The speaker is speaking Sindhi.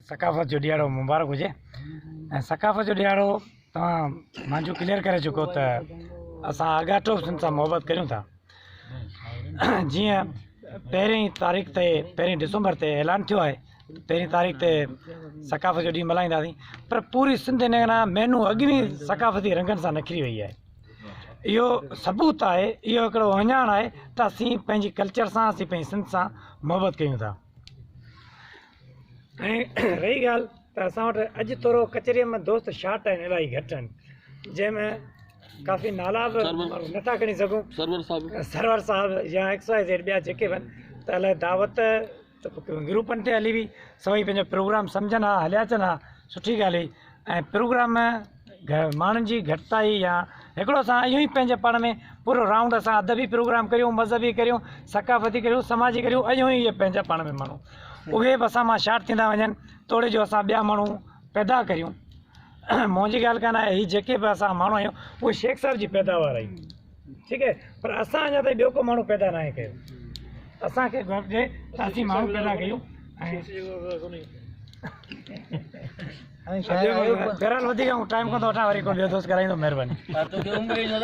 ثقافت جو ڏيهاڙو مبارڪ هجي ۽ ثقافت جو ڏيهاڙو توهان مانجو ڪليئر ڪري چڪو ته اسان آڳاٽو سنڌ سان محبت ڪريون ٿا جيئن پهرين تاريخ تي پهرين ڊسمبر تي اعلان ٿيو آهي پهرين تاريخ تي ثقافت جو ڏينهن ملهائينداسين پر پوري سنڌ ان کان مهينو اڳ ۾ ثقافتي رنگن سان نکري وئي آهي اهو ثبوت آهي اهو هڪڙو اهڃاڻ آهي ته اسين پنهنجي ڪلچر سان اسين پنهنجي سنڌ سان محبت ڪيون ٿا ۽ رهي ڳالهه ته اسان وٽ اڄ ٿورو ڪچهريء ۾ دوست شارٽ آهن الاهي گهٽ آهن جنهن ۾ ڪافي نالا به نٿا کڻي سگهون سرور صاحب يا ايڪس وائي زيڊ ٻيا جيڪي به آهن ته الائي دعوت ته گروپن تي هلي وئي سڀئي پنهنجو پروگرام سمجهن ها هليا اچن ها سٺي ڳالهه هئي ۽ پروگرام ماڻهن جي گهٽتائي يا هڪڙو اسان اهو ئي پنهنجي پاڻ ۾ پورو رائونڊ اسان ادبي پروگرام ڪريون مذهبي ڪريون ثقافتي ڪريون سماجي ڪريون اهو ئي اهي پنهنجا پاڻ ۾ ماڻهو اهي به اسان مان شارٽ ٿيندا وڃن توڙي جو اسان ٻيا ماڻهو پيدا ڪريون منهنجي ڳالهه ڪانه آهي هي جيڪي به اسان ماڻهو آهيون اهي شيخ صاحب جي پيداوار آهيون ٺيڪ آهي پر اسان اڃا تائين ٻيو ڪو ماڻهو پيدا ناهي ڪيو اسان کي گهرجي ته اسين ماڻهو پيدا ڪيون ۽ بهرحال وڌيڪ آئون ٽائيم ڪونه ٿو وٺان وري ڪو ٻيو دوست ڳالهائيندو مهرباني.